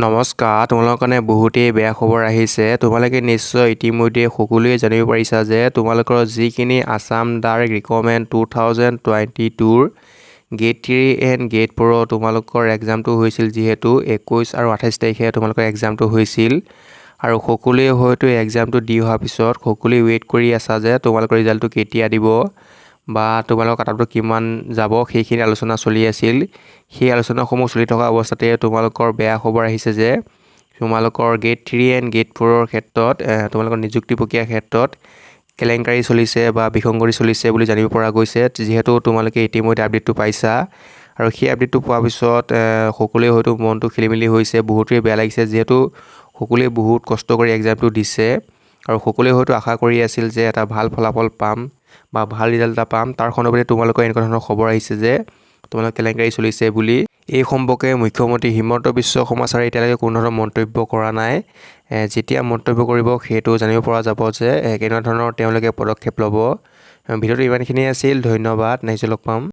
নমস্কাৰ, তোমালোকৰ কাৰণে বহুতেই বেয়া খবৰ আহিছে। তোমালোকে নিশ্চয় ইতিমধ্যে সকলোৱে জানিব পাৰিছা যে তোমালোকৰ যিখিনি আছাম ডাইৰেক্ট ৰিক্ৰুটমেণ্ট 2022ৰ গ্ৰেড 3 এণ্ড গ্ৰেড 4ৰ তোমালোকৰ এক্সামটো হৈছিল, যিহেতু 21 আৰু 28 তাৰিখে তোমালোকৰ এক্সামটো হৈছিল আৰু সকলোৱে হয়তো এক্সামটো দি হোৱাৰ পিছত সকলোৱে ৱেইট কৰি আছা যে তোমালোকৰ ৰিজাল্টটো কেতিয়া দিব বা তোমালোকৰ কাট কিমান যাব, সেইখিনি আলোচনা চলি আছিল। সেই আলোচনাসমূহ চলি থকা অৱস্থাতে তোমালোকৰ বেয়া খবৰ আহিছে যে তোমালোকৰ গ্ৰেড 3 এণ্ড গ্ৰেড 4ৰ ক্ষেত্ৰত তোমালোকৰ নিযুক্তি প্ৰক্ৰিয়াৰ ক্ষেত্ৰত কেলেংকাৰী চলিছে বা বিসংগতি চলিছে বুলি জানিব পৰা গৈছে। যিহেতু তোমালোকে ইতিমধ্যে আপডেটটো পাইছা আৰু সেই আপডেটটো পোৱাৰ পিছত সকলোৱে হয়তো মনটো খেলি মেলি হৈছে, বহুতেই বেয়া লাগিছে, যিহেতু সকলোৱে বহুত কষ্ট কৰি এক্সামটো দিছে আৰু সকলোৱে হয়তো আশা কৰি আছিল যে এটা ভাল ফলাফল পাম বা ভাল ৰিজাল্ট এটা পাম। তাৰ সন্দৰ্ভতে তোমালোকৰ এনেকুৱা ধৰণৰ খবৰ আহিছে যে তোমালোকৰ কেলেংকাৰী চলিছে বুলি। এই সম্পৰ্কে মুখ্যমন্ত্ৰী হিমন্ত বিশ্ব শৰ্মা ছাৰে এতিয়ালৈকে কোনো ধৰণৰ মন্তব্য কৰা নাই। যেতিয়া মন্তব্য কৰিব, সেইটো জানিব পৰা যাব যে কেনেকুৱা ধৰণৰ তেওঁলোকে পদক্ষেপ ল'ব। ভিডিঅ'টো ইমানখিনিয়ে আছিল। ধন্যবাদ, নেক্সট লগ পাম।